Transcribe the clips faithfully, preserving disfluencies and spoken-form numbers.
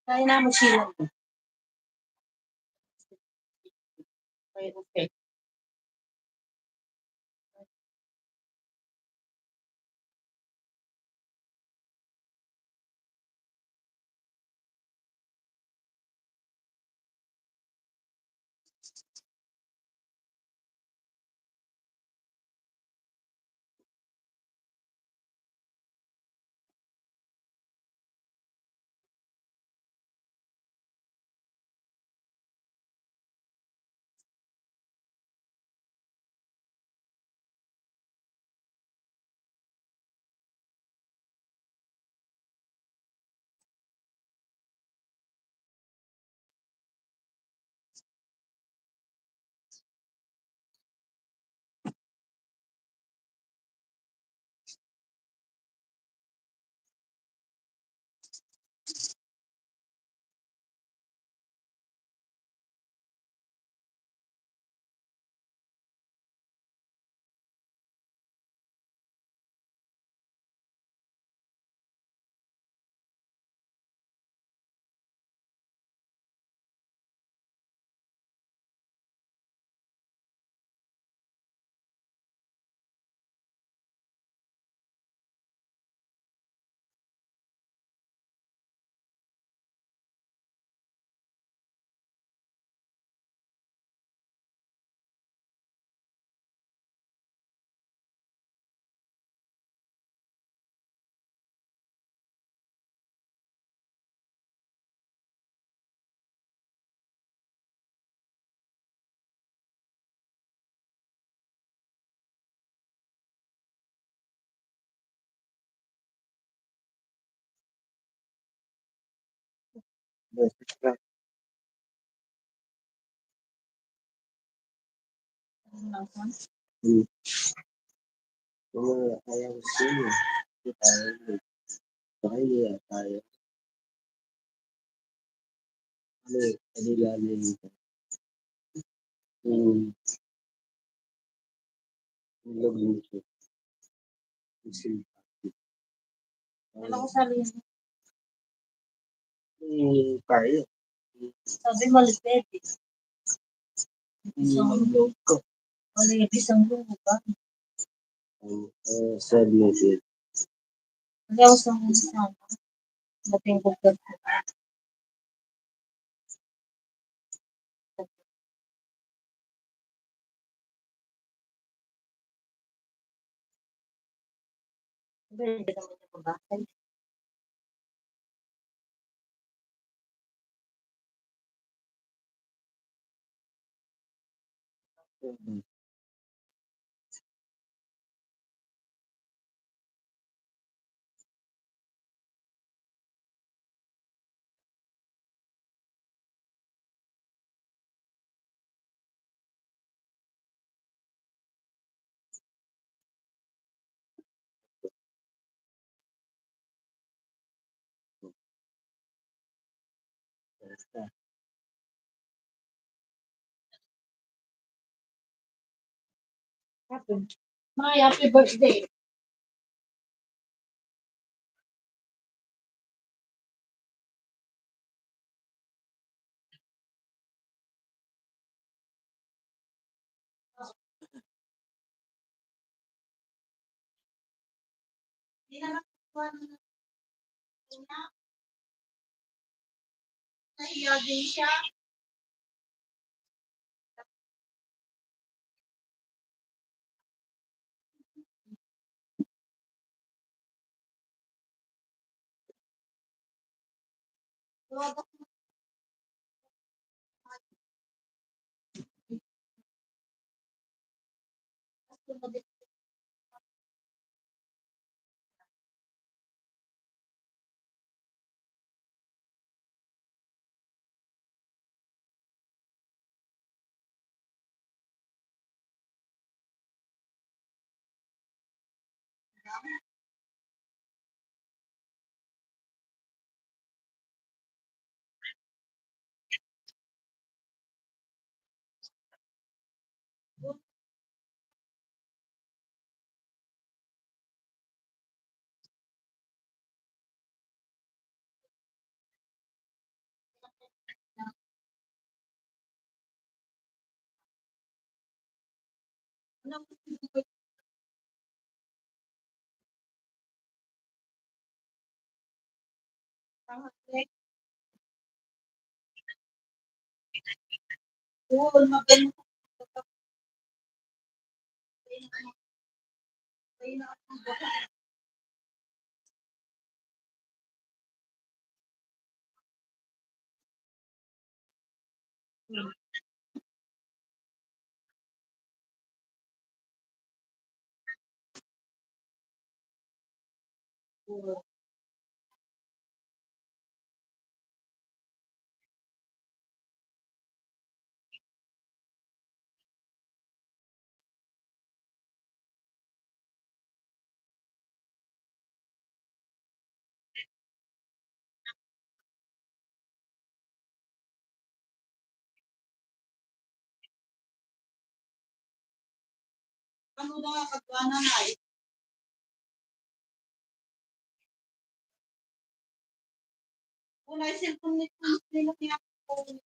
Kaya na mo sila. Okay, okay. Hmm. Mga kaya ko siya. Kaya ko. Kaya ko. Ano, ano lang yun? Hmm. Ang lagyan ko. Kasi, ano ko sabi niya? Hmm, tayo. Sabi mo, lipid. Hmm, ang loob ko. Ano yung isang loob ka? Hmm, eh, sabi mo, lipid. Hindi ako sa mga sana. Dating ko ka. Happy. My happy birthday. Ano na nga, katuanan na eh. Wala yung cellphone ni Prince nila kaya ako.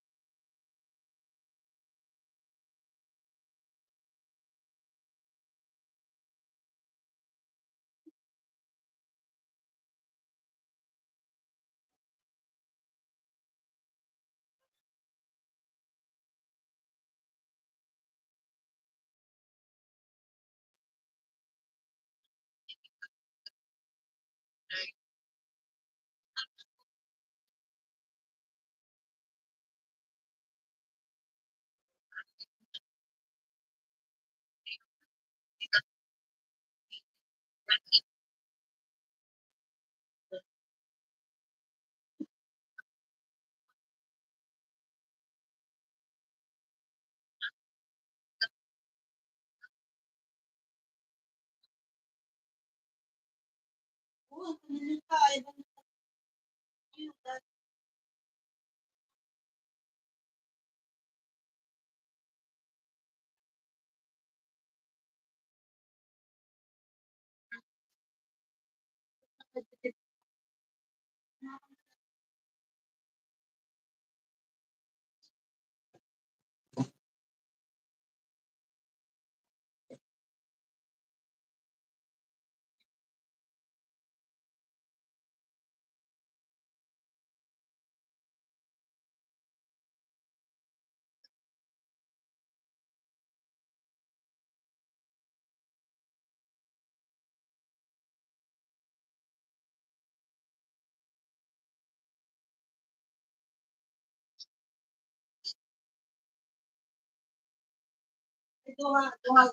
Ito nga, ito nga,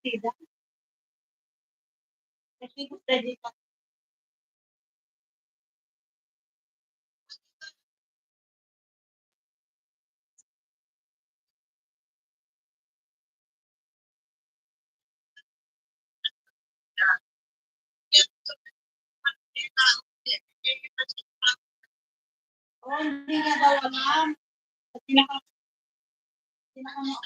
sida. Kasi gusto di pa. Oh, hindi nga daw alam. Pinaka-, pinaka-,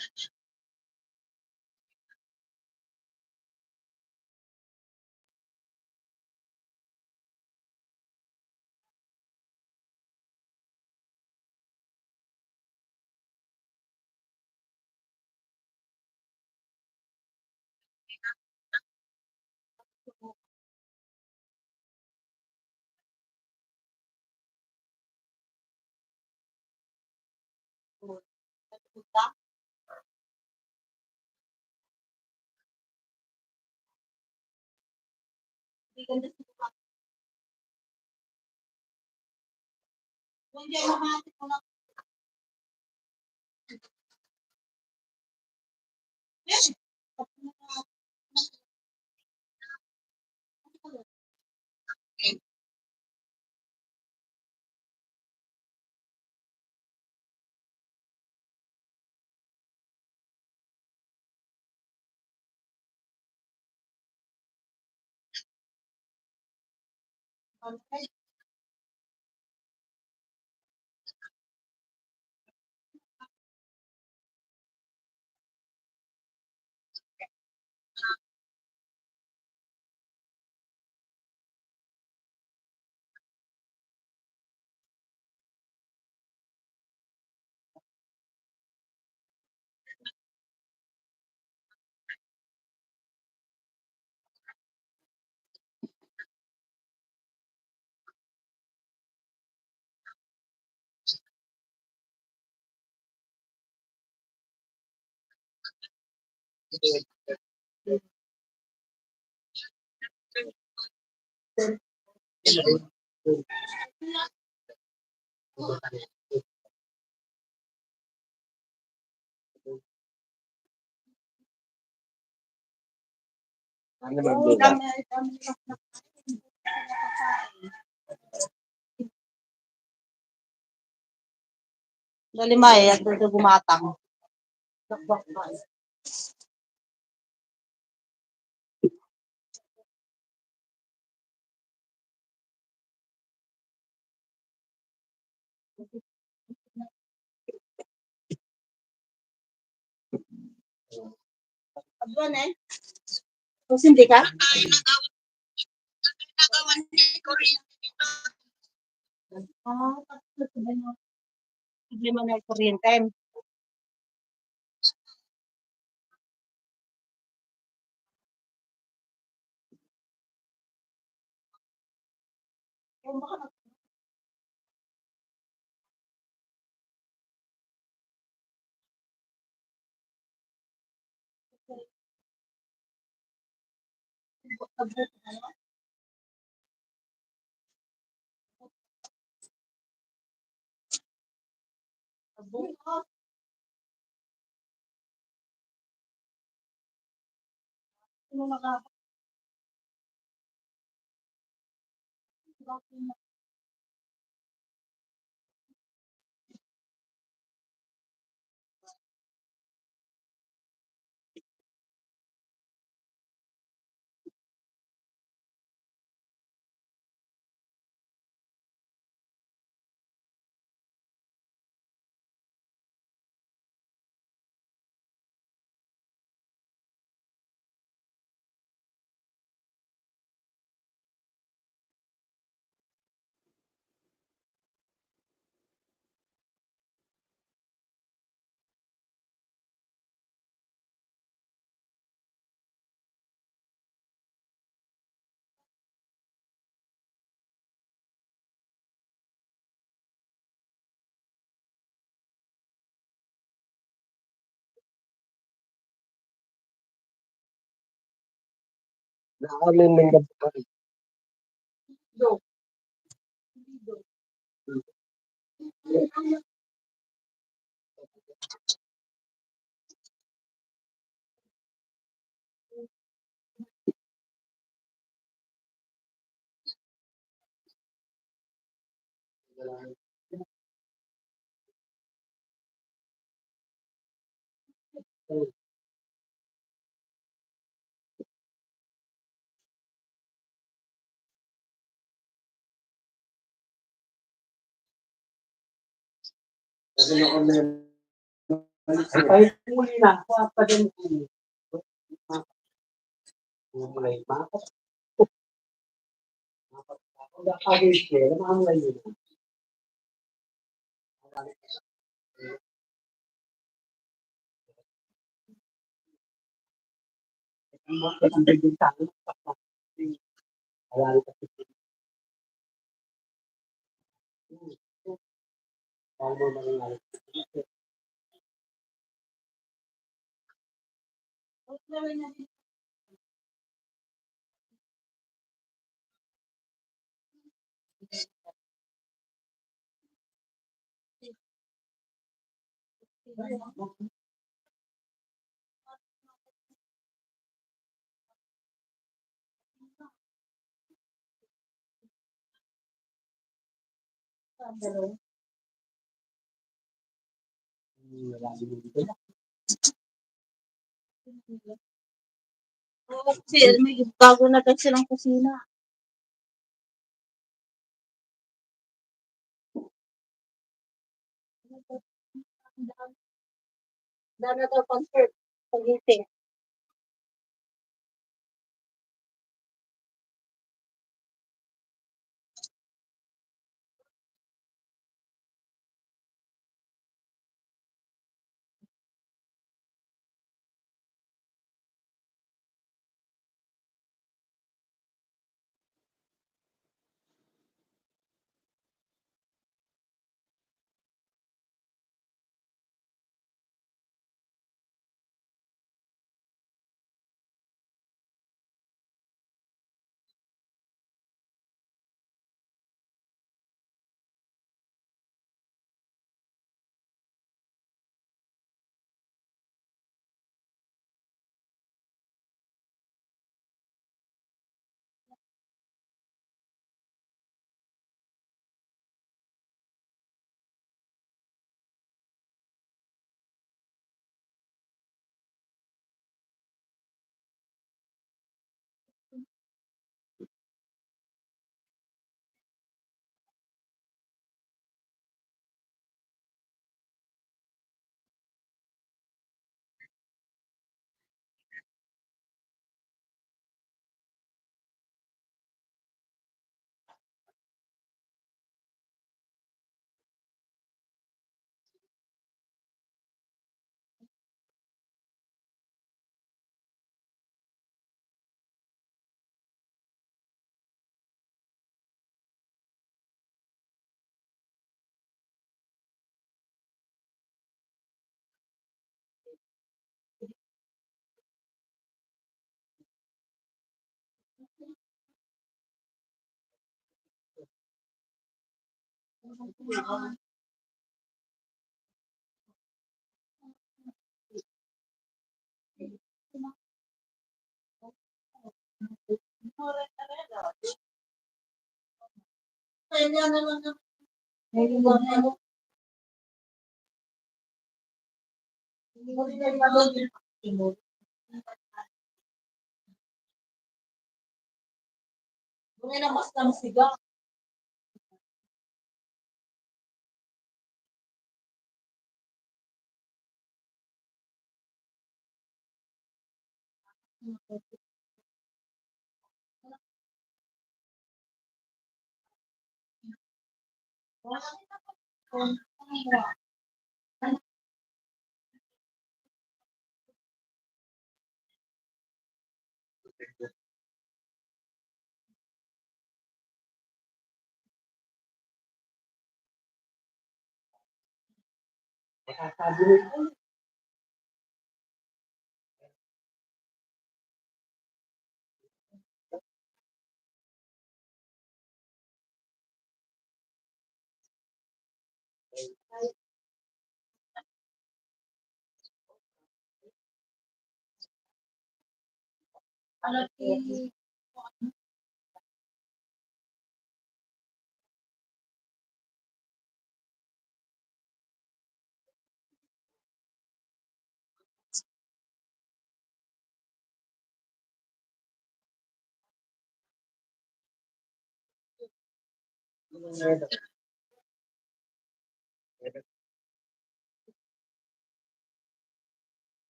Dali, May, at ito gumatang. Abuan eh. Tapos hindi ka? Ah, problema na yung kuryente. Oo, kasi may bago na kasi silang kusina. Dana daw concert. Pagising.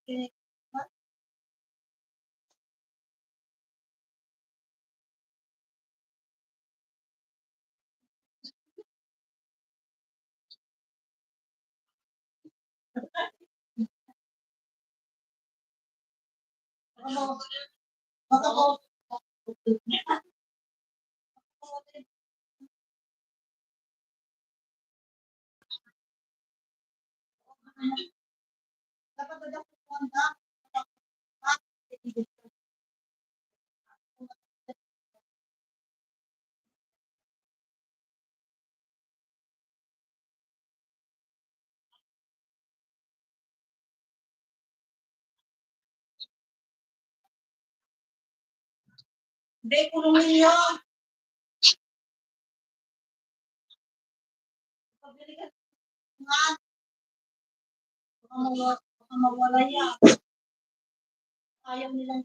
Hindi, kulungin yun. Pabili ka nga. Baka mawa-, baka mawala yan. Ayaw nilang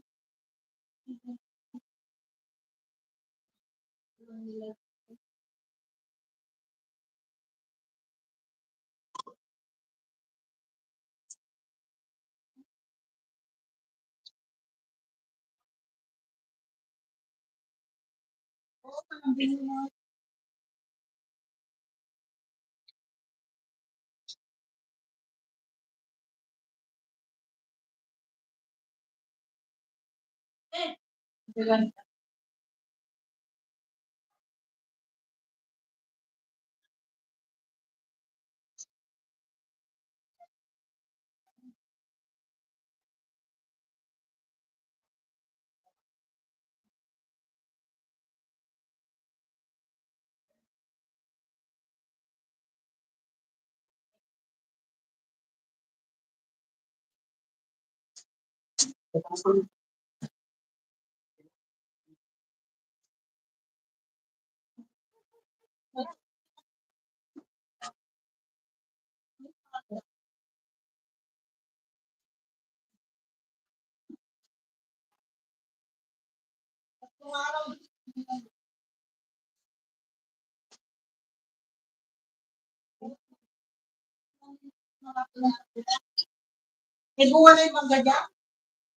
May bunga na yung mangga dyan?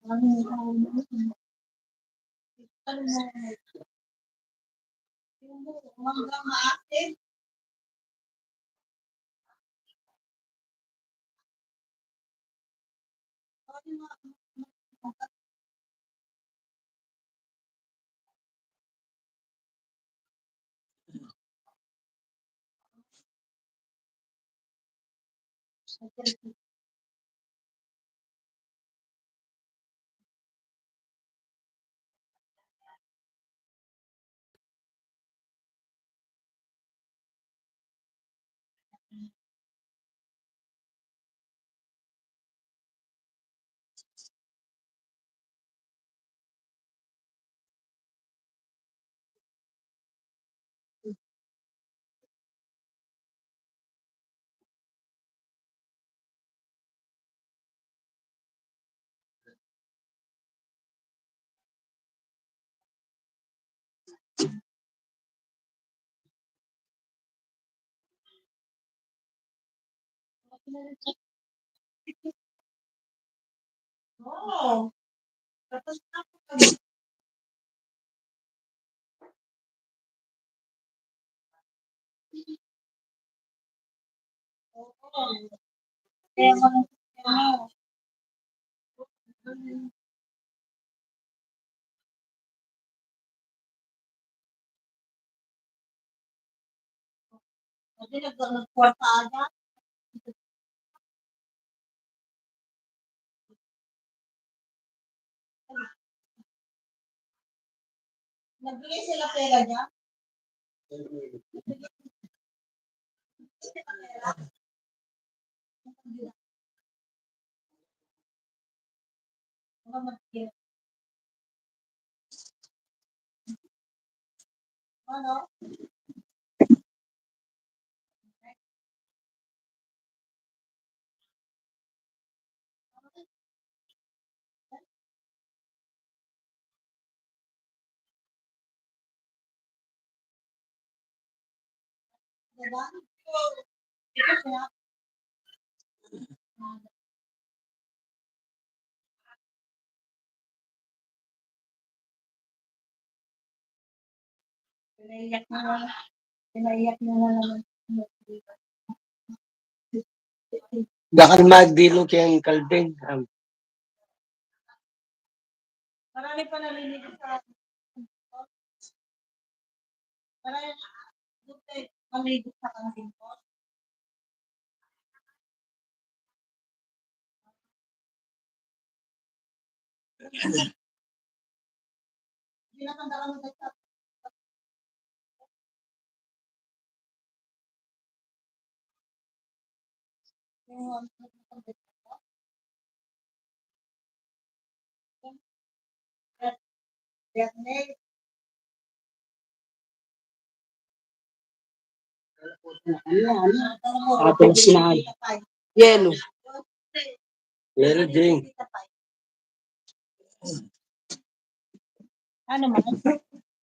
Ano, ano, ano? Mangga maasim. Oh. Tapos na po kami. Oo. Kaya mga, ano, Pwede nag-, nagkwarta aga. Nagbigay sila pera niya? Ano? Pinaiyak na naman. Pinaiyak na naman. Dakal magdilu keng Calvin. Am. Marami pa naliligo sa, marami, maligo sa kantin ko. Tapos na. Yelo. Yelo, Jing. Ano man?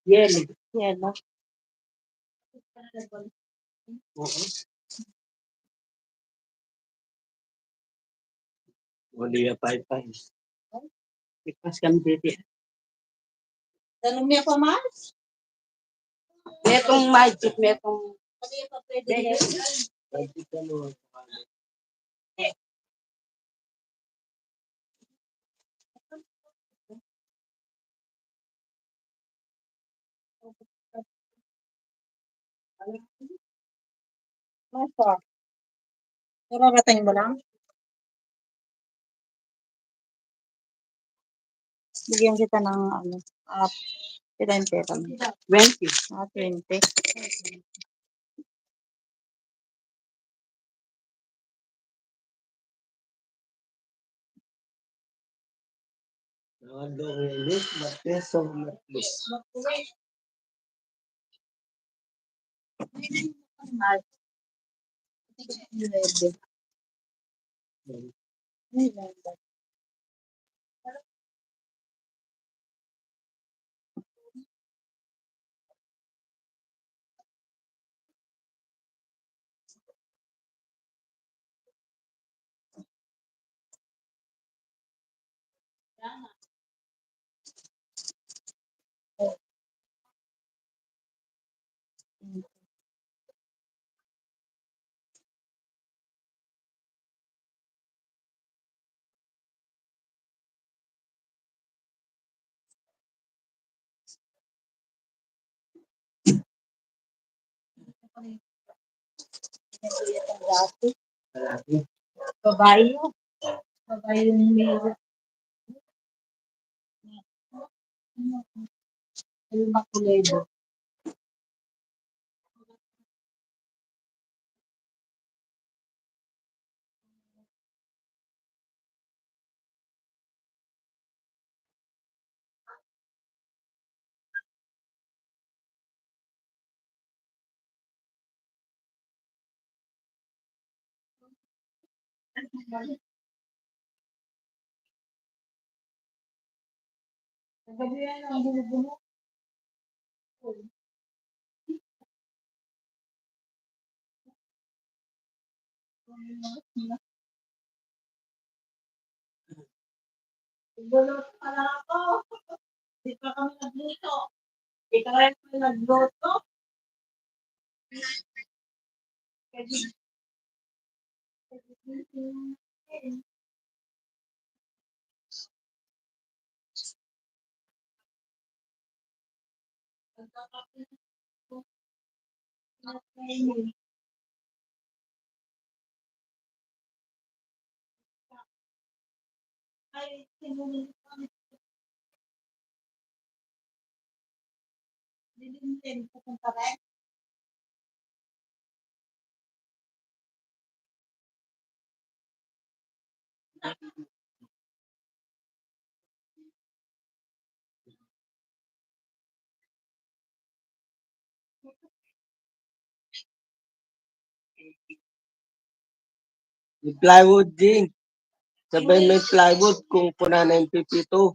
Yelo. Yelo. Oo. Uli ya paypay. Ipas kami dito. Tanong niya pa, Mars? Metong magic, metong. Pwede pa, pwede. Masa. Kararating mo lang? Bigyan kita ng ano, ah, ilan pera mo? Twenty. Ah, twenty. Lunes, Martes, o Miyerkules. Babae yun. Babae yung may Ilma Kuledo. Nagluluto pa lang ako. Di pa kami nagluto. Ikaw rin pa nagluto. May plywood din. Sabay may plywood kung puna na yung pipito.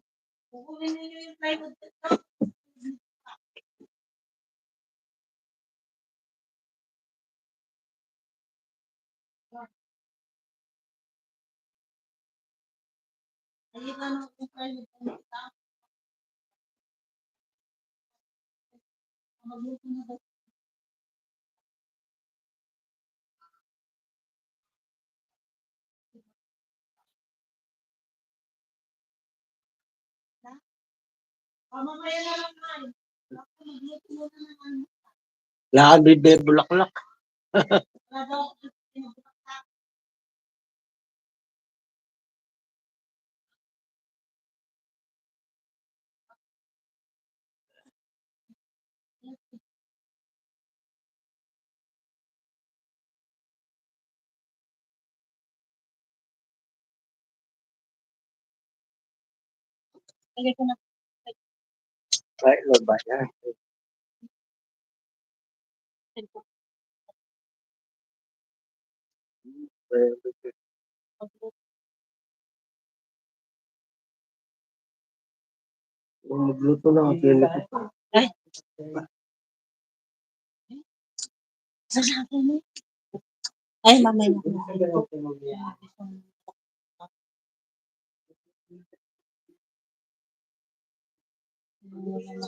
Lahat bibe bulaklak. Ay, lo ba yan? Magluto na ako. Ay. Ay, mamaya na.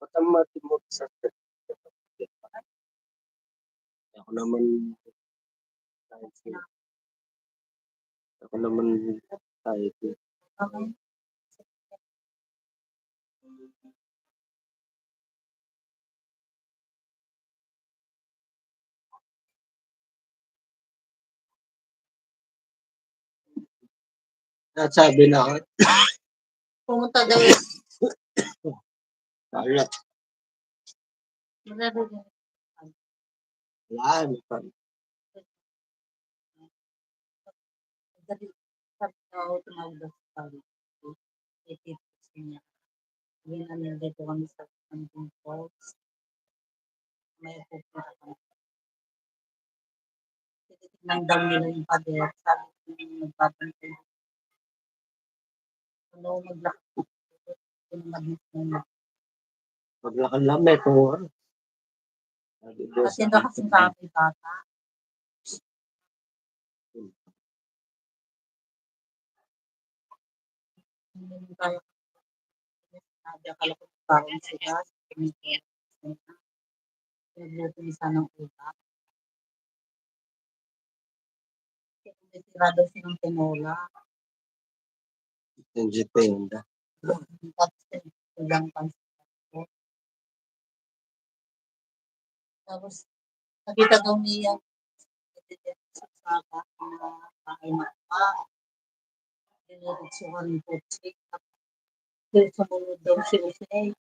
Patama ti mo sa. Aku naman, aku naman, Sasabi na ako. Pumunta daw. Wala. Wala, ano pa? Sabi ko, tumawag daw sa pag-, eh, tips niya. Yun, ano, dito kami sa Camping Falls. May pupunta kami. Tinitignan daw nila yung pader. Sabi ko, yung nagbabantay. Ano, maglakad. Maglakad lang, may kuha. Kasi na kasi kami bata. Sabi, akala ko parang sila, nagluto ni sanang ulam. May tira daw silang tinola. Yung jipenda. Tapos, ulam pansit. Tapos, nakita daw niya, sa na kain na pa. Diretso kami kotse. Tapos, sumunod daw si Jose.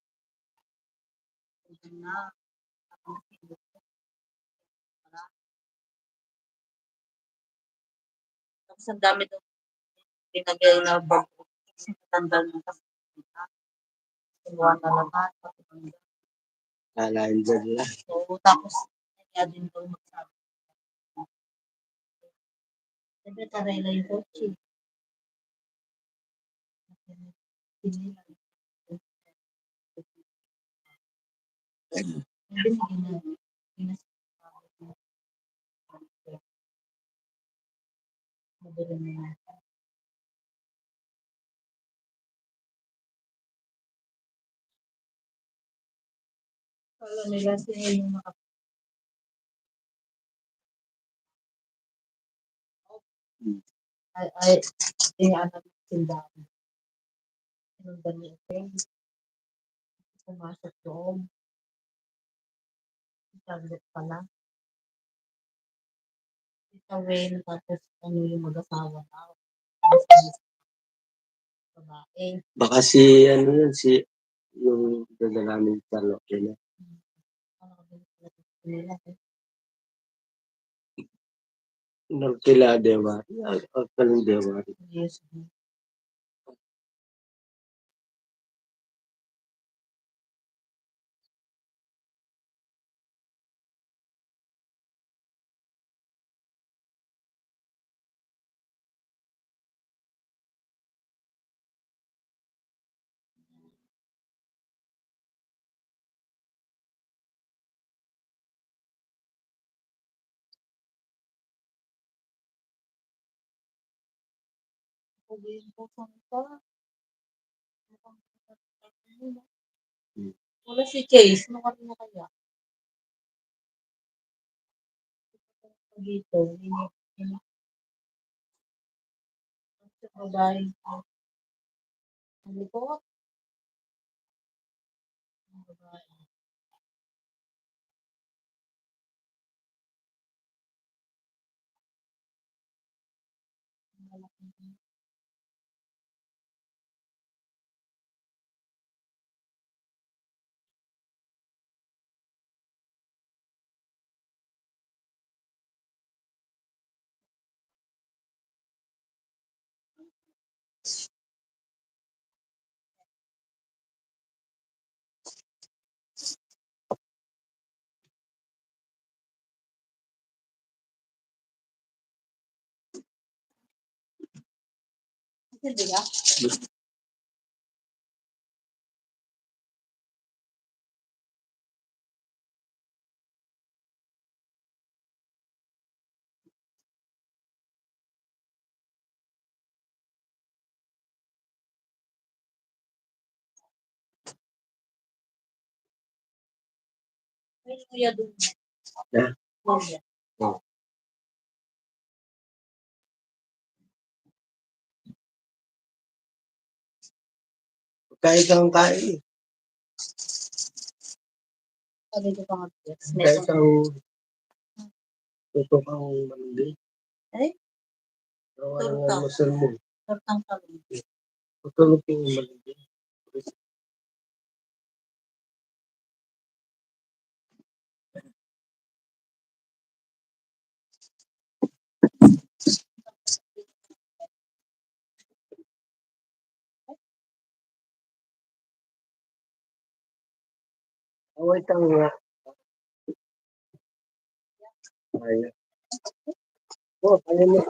Yun na. Tapos, ang dami daw binagay na bag. Kasi natanggal ng kasi. Kinuha na lahat, pati ng Kalain dyan lang. Oo, tapos, kaya din daw magsabi. Sabi, karela yung kotse. Hindi na gina-, gina-, Kala nila sila yung maka-, ay, ay, ay, ano, tindahan. Sinundan niya ito. Pumasok doon. Saglit pala. Ito, Wayne, tapos ano yung mag-asawa na? Babae. Baka si, ano yun, si, yung dadalanin sa Locke na. Ano, Nagkila dewa. Ay, ay, kaling dewa. Yes. Hmm. Wala si Chase, ano kaya? Dito, ini, ini. Sa babae. Ano po? Sa babae. Hindi ka? Ay, kuya, dun. Na? Kuya. Oh. Kain kang kain. Sabi ko pa nga, yes. Kain kang tuto kang malunggay. Ay? Ano ang torta. Almusal mo? Tortang talong. Tuto kang malunggay. Away tang nga. Ay. Oh, ano mo?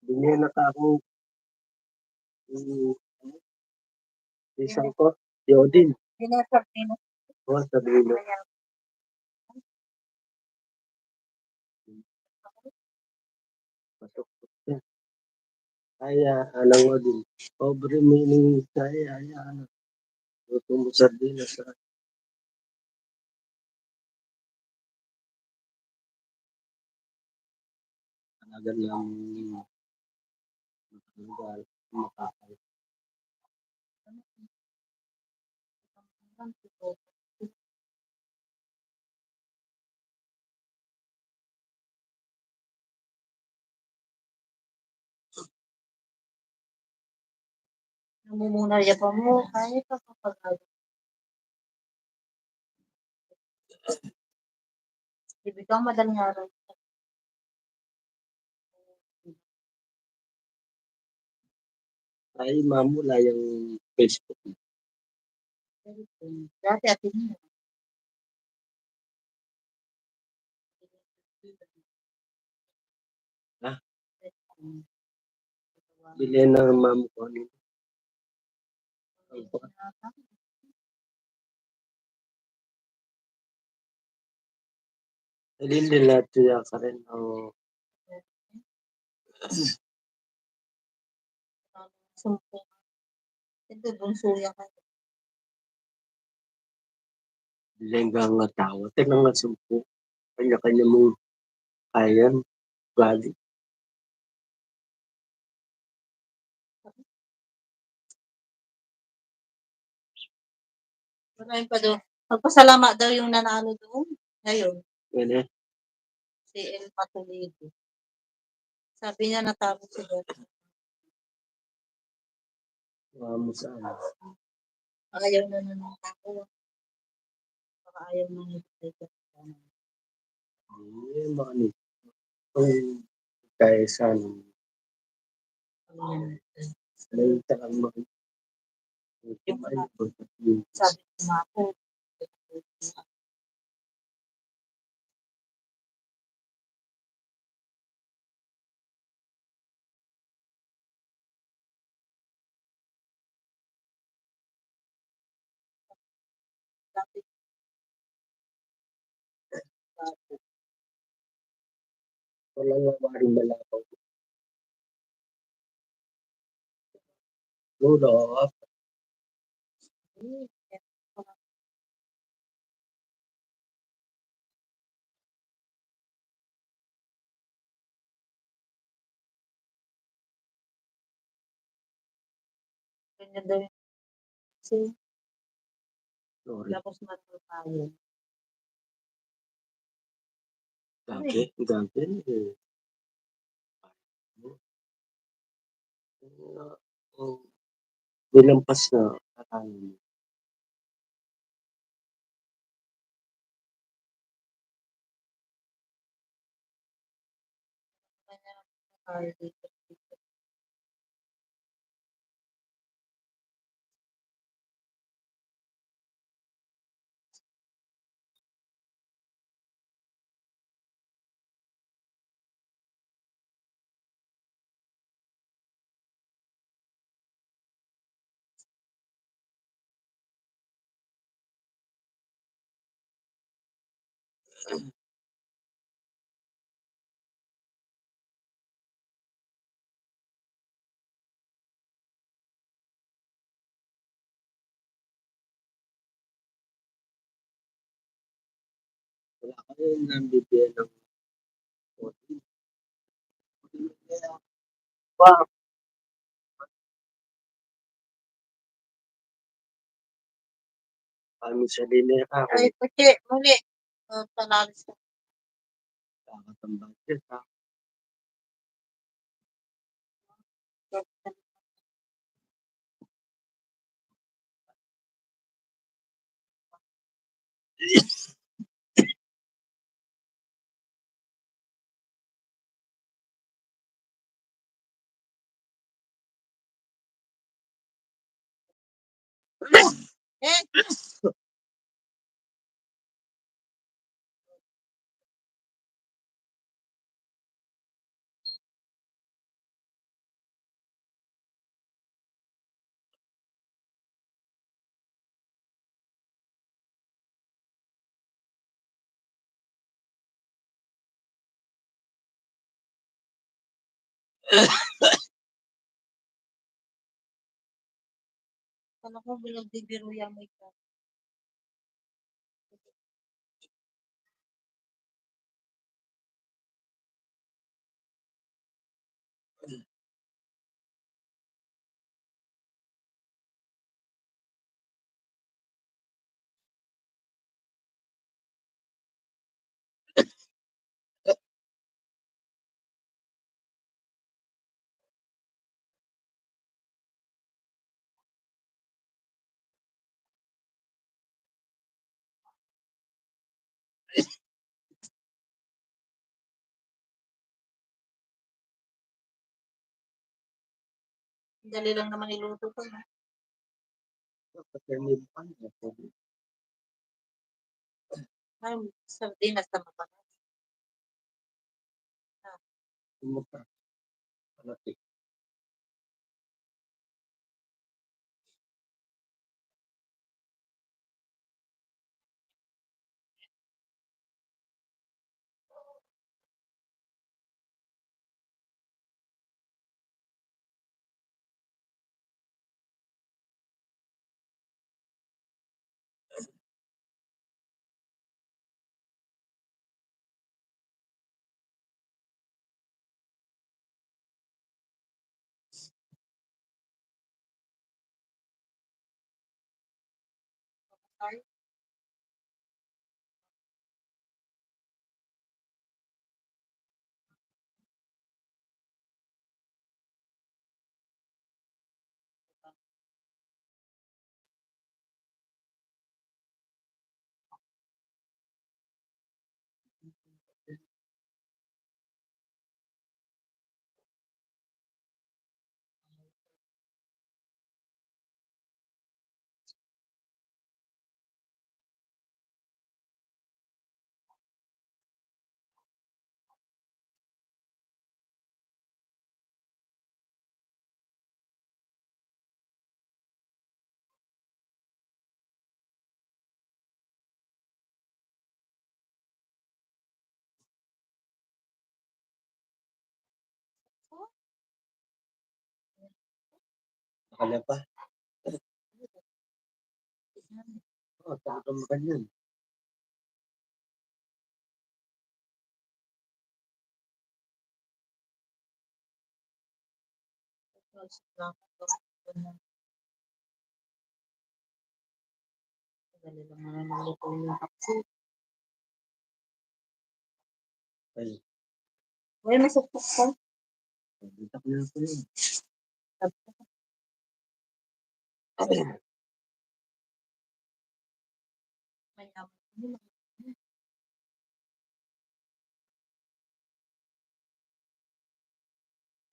Binye na ka aku, mm, isang ko, Yodin. Binasa, binasa. Oh, sabi mo. Pasok. Ay, ah, alang Odin. Pobre meaning saya, ay, ah, ano. Luto mo sardinas, ah. Talaga namang matagal makakain. Namumuna ya pa mu, kaya pa kapag Ibig ko madaling araw. Ay, mamu, wala yang Facebook. Dati, ate niya. Ha? Bili na, mamu, ko ano. Ililin natin ya, Karen. O. Sumpu. Ito, bunso ya ka. Lenggang nga tau, atin nang sumpu. Kanya-kanya mung kayan, ugali. Marami pa daw. Magpasalamat daw yung nanalo doon. Ngayon. Pwede. Si El Matulido. Sabi niya natalo si Dot. Vamos a... Ayaw na naman ako. Baka ayaw na naman ako. Hindi, mani. Ang kaisan. May takang mga... Sabi ko nga po. Walang waring malabaw. Lolo. Ganyan daw yung, si, sorry. Tapos matulog tayo. Ano eh? Gagi, gagi, eh. Ano? Oh, binampas na. Akala mo. Wala kayo nang bibigyan ng fourteen. Wow. Kami sa dinner ka. Ay, puti, muli. Ah, panalis ka. Kakatambal siya sa Kala ko, binagbibiruya mo ikaw. Dali lang naman iluto ko, no? Ay, sardinas naman pala. Ah. Kumusta? Ano, eh? Makanya pa. Oh, talagang makanyan. Dali lang naman ang luto ng kape. Ay. Uy, masukpok ka. Pagkita ko na po yun.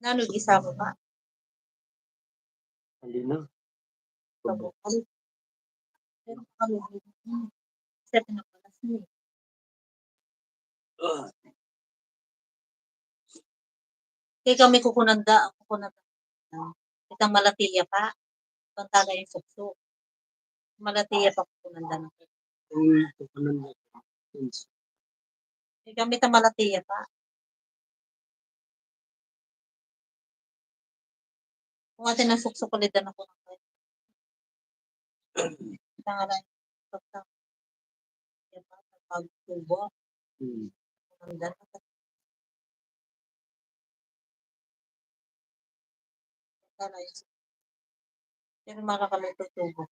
Nanu gisa mo pa? Hindi na. Pabukal. Pero kami, kasi pinapalas niya. Kaya kami kukunan da, kukunan da. Itang malatiya pa. Pantaga yung sukso. Malatiya pa kukunan da na. Uy, kukunan da. Kaya kami itang malatiya pa. Kung atin ang suksok ulit na ako ng tangalan. Pagtubo. Hmm. Ang dami. Pero mara kami tutubo.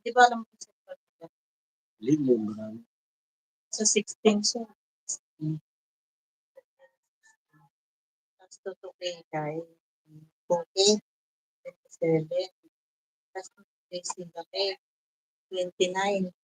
Di ba alam mo sa Limo, marami. Sa sixteen siya. Tapos tutuki kay fourteen, twenty-seven. Tapos tutuki sila kay twenty-nine.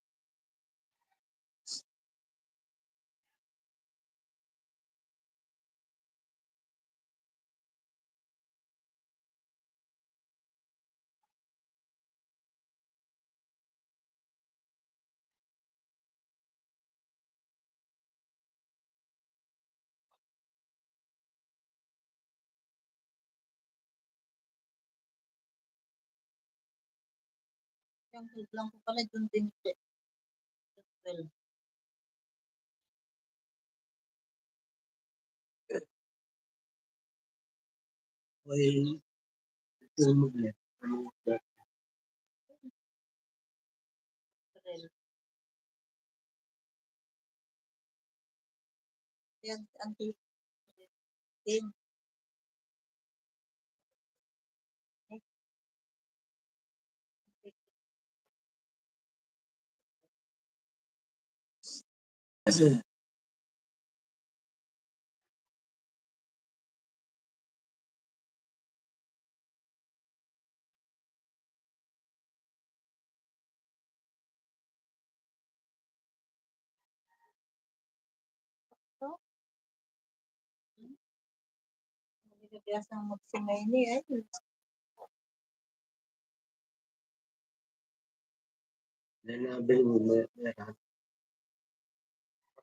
Yang biglang ko pala dun din. Well, Hindi na biyasang magsimay ni, ay. Yan na, abel mo, may, may rat.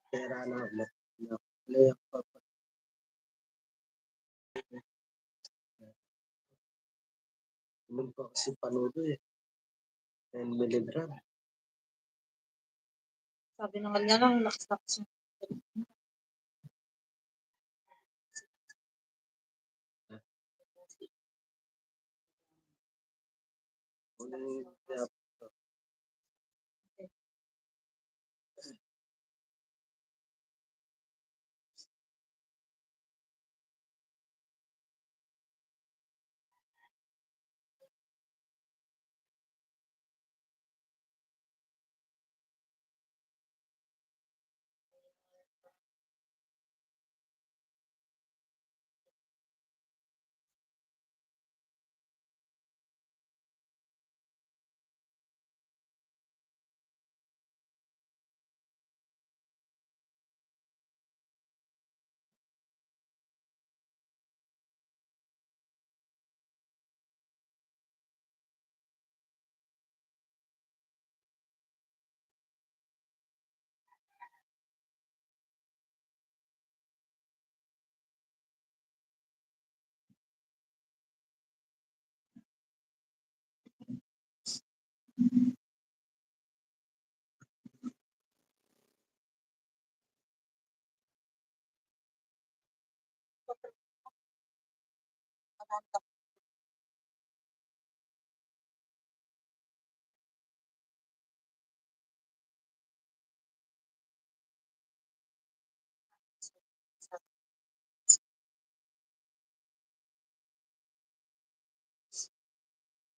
Pera na, may, may, may, Inom ko kasi Panodol eh. Ten milligram. Sabi naman niya lang, lakas-lakas yung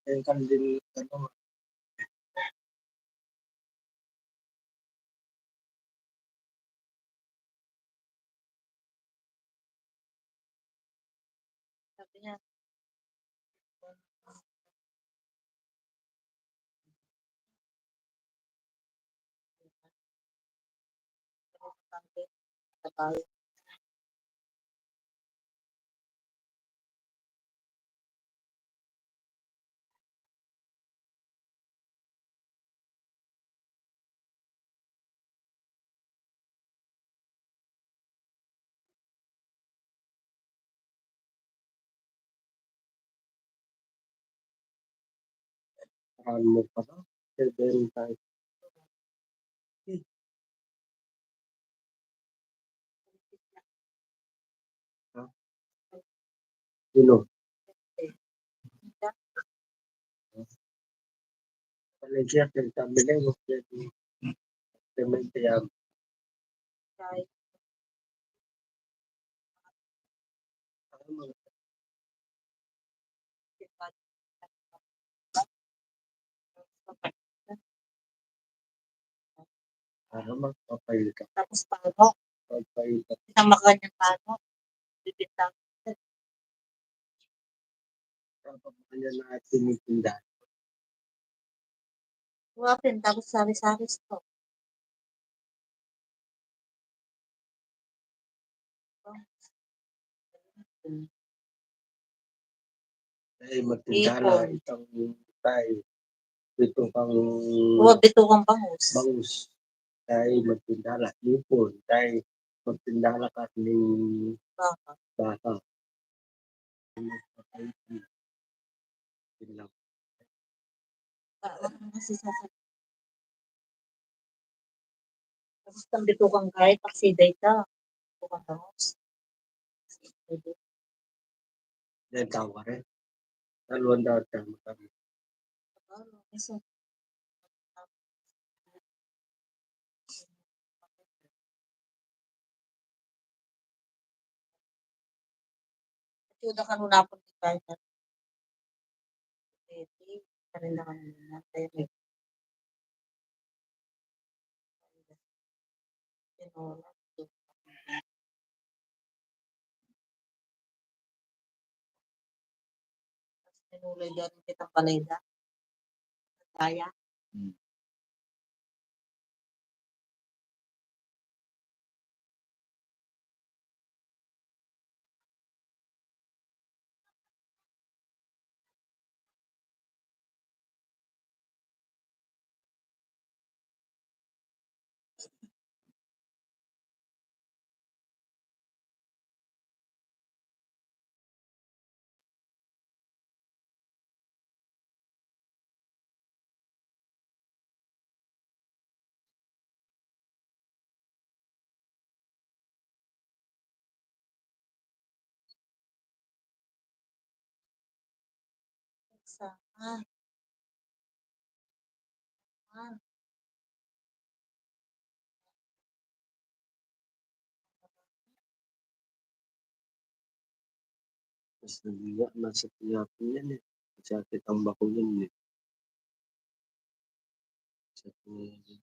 Yang kan din, ano, sabi niya, Anu pa, seven five. Ha? Sino? Valencia, Penta, Milengo, Clemente, Yam. Para magpapailap. Tapos pano? Papailap. Isang makanyan pano? Bibintang. Tapos makanyan na tinitinda. Wapin, tapos sari-sari store. Ay, magtinda la, ipon. Itang, tay, bituka kang, wa, bituka kang bangus. Bangus. Tay, magtinda la, ipon. Tay, magtinda la karning baka. Baka. Ah, ano kasi sasa-, tapos itang bituka kang gae, paksiday ta. Bituka kang bangus. Dahil tawa rin. Taluan daw tayo magkano. Ito na kanuna po di tayo na. Ito, karin na kanina. Tayo may tinola. Minulay dyan kita panay da. Kaya. Hmm. Sa, ah. Ah. Mas nabiya, masakit nga po yan eh. Masakit ang bako yan eh. Masakit nga yan.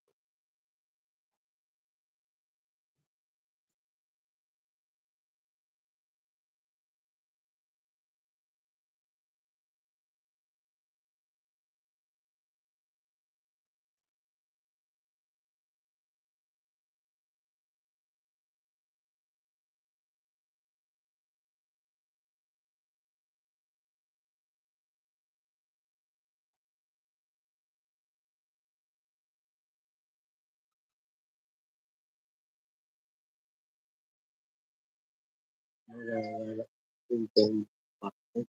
Wala, wala. Yung pang bakit.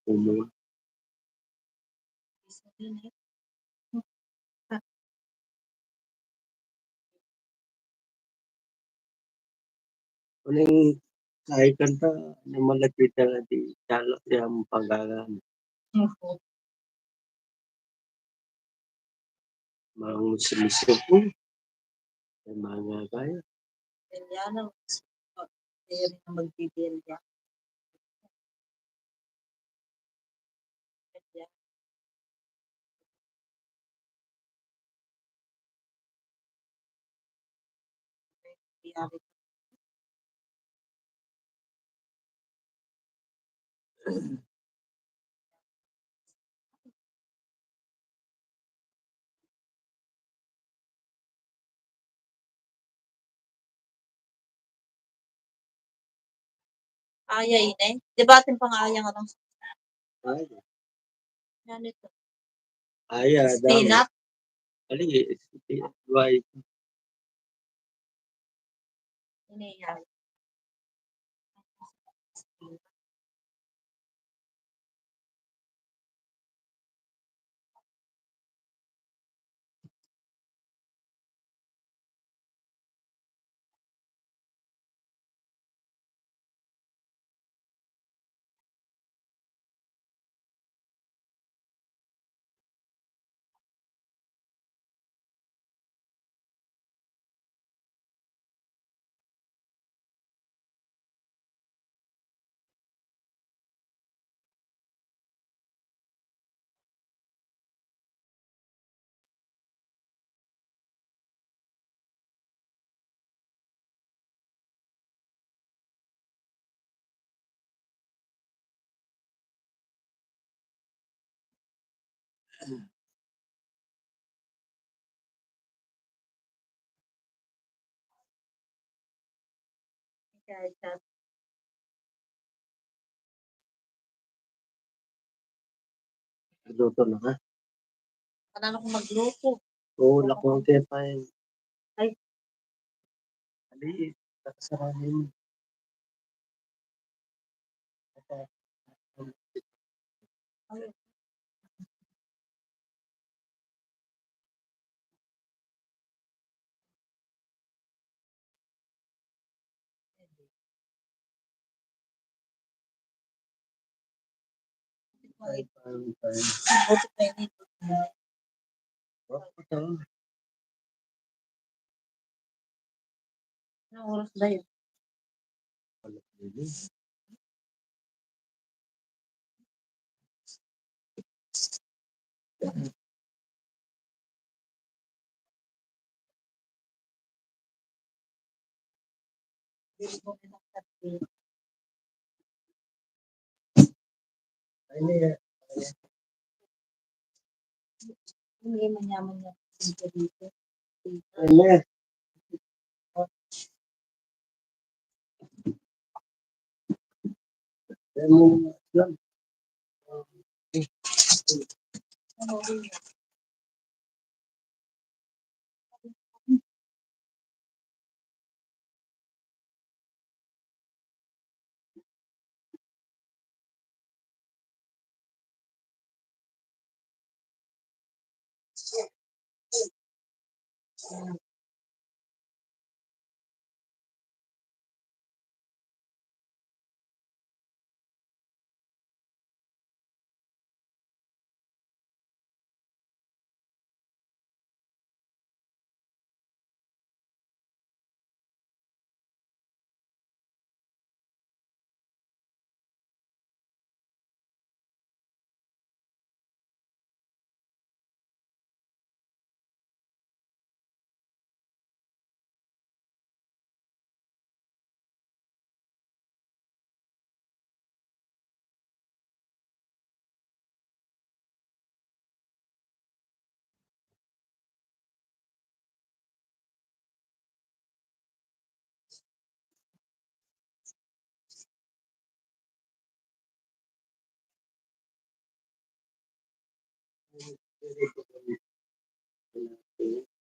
Umul. Nung kaikan ta, nung malapit na di, chalak ya ang paggagan. Opo. Mga sumisipu. Ay, mga kaya. Yan ang pwede na magbibigay. Aya ini. Di ba atin pang aya nga lang? Aya. Yan ito. Aya, dami. Spinach. Ali, spinach. Ini yan. Luto na ka? Kailangan ko magluto. Oo, lakuan ke pa eh. Ay. Ali, nakasarang mo. Anong oras na yun? Hindi, manyaman na dito.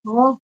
Oh.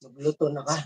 Magluto na ka.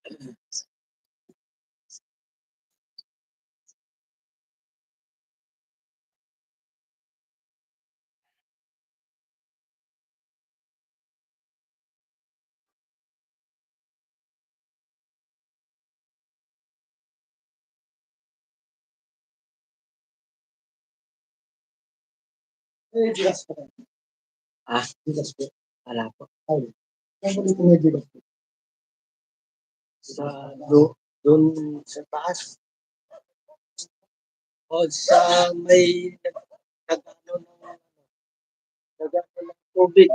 Eh, bigas po. Ah, bigas po. Ala po. Ay, saan po dito may bigas po? Sa do-, dun sa taas. O sa may nag-, nag-ano ng, nag-ano ng tubig.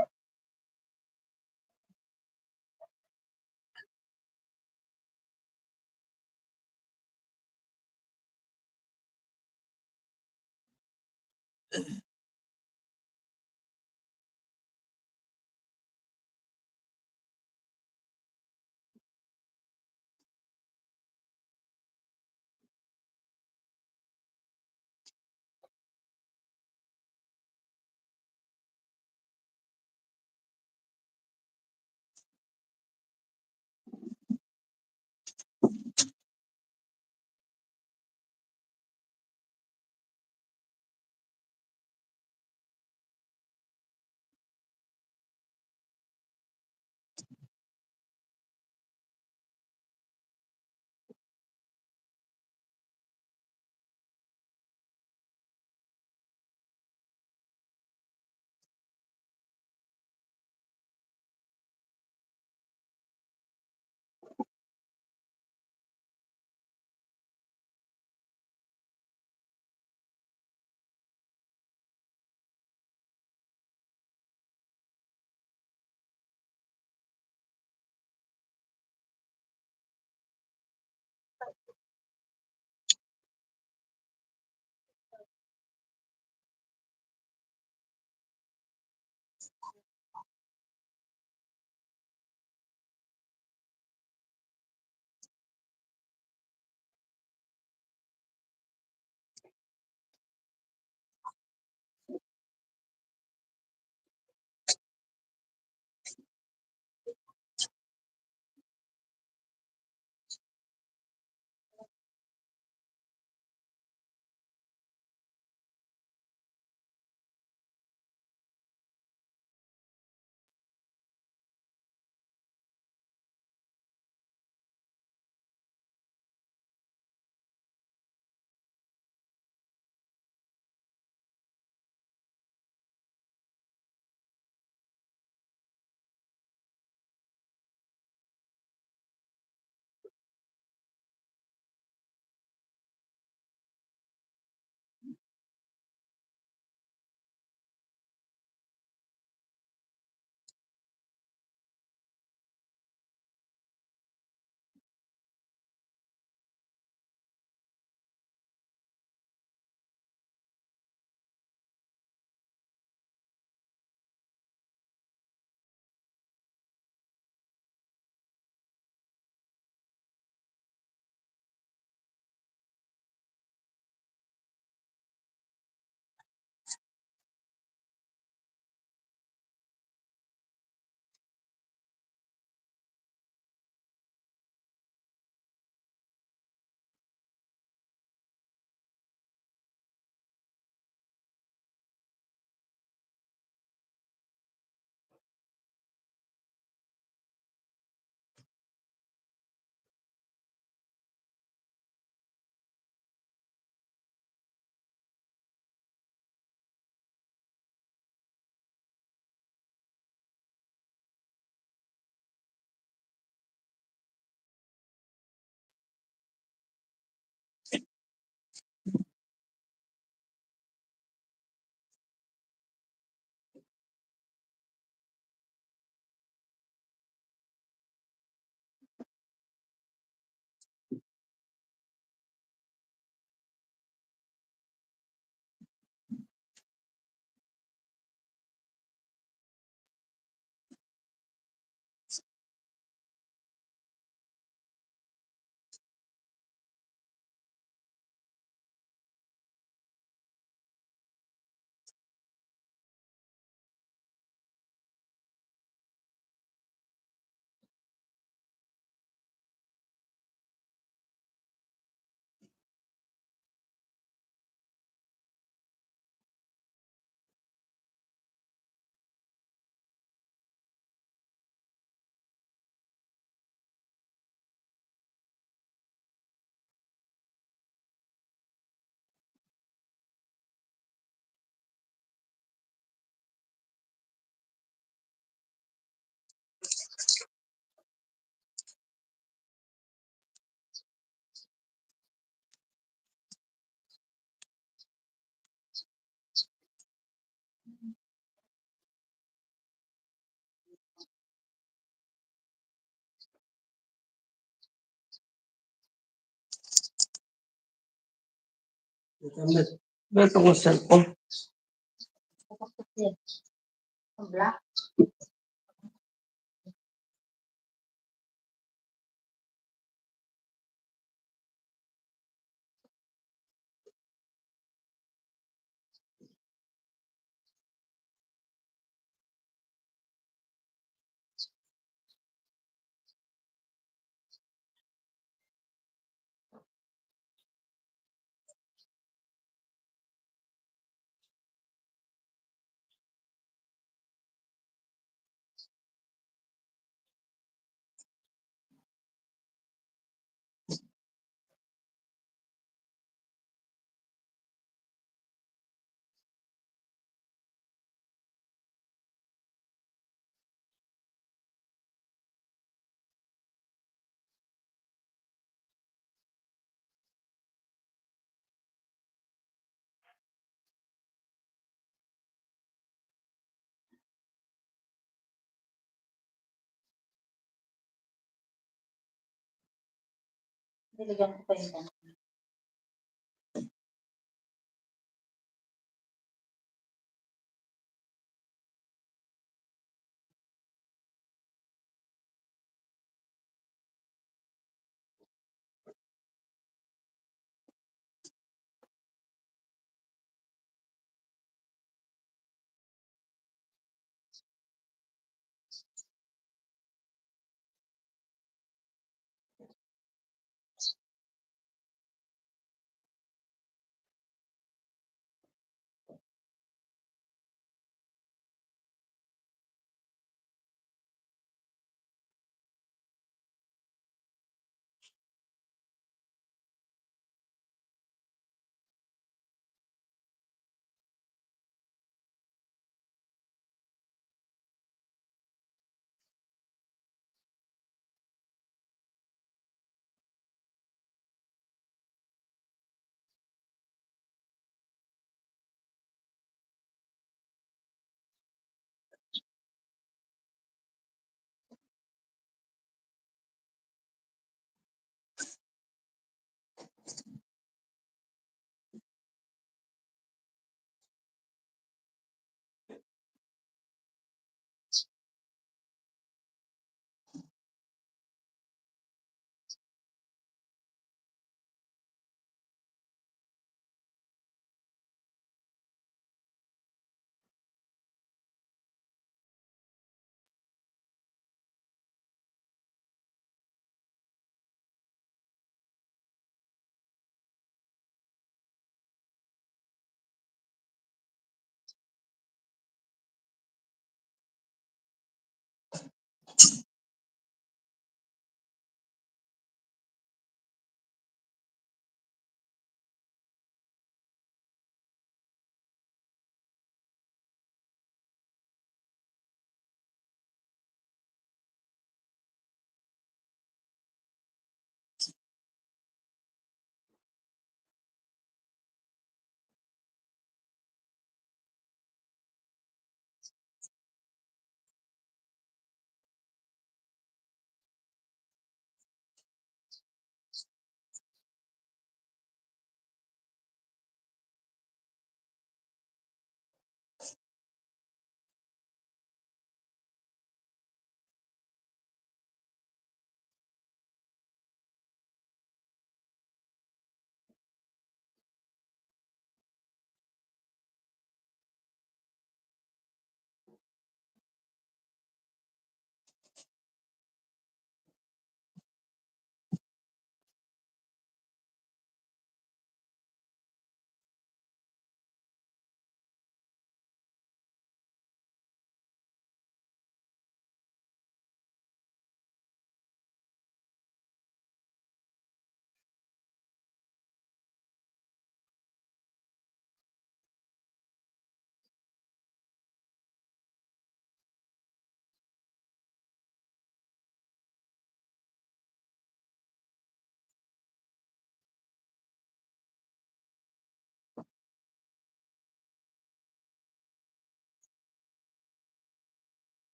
Beto ko cellphone. Diligan ko pa yung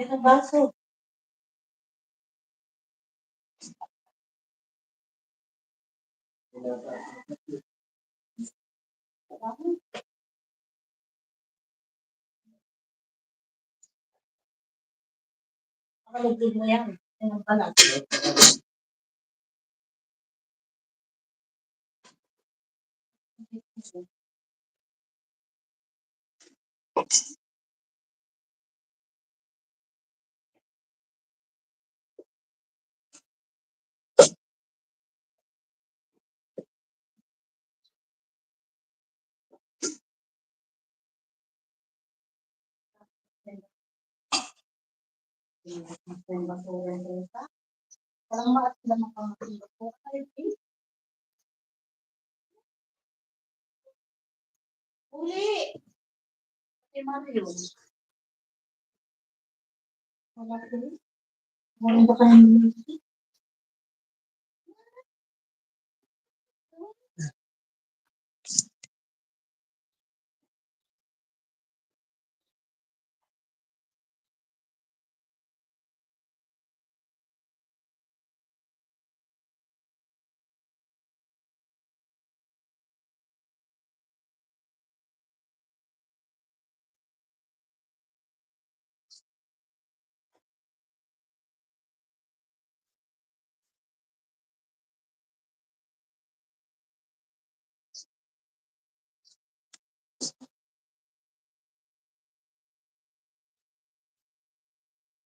Ito, baso. Pakalugtod mo yan. Yan ang balat. Uli. Ate Mario. Wala ko. Wala ba kayo?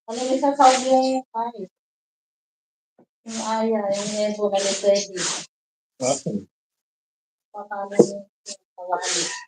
Ano yung sa Saudi yung, ay, yung aya, yung nebo na ni Freddy? Akin. Paano yung kawali?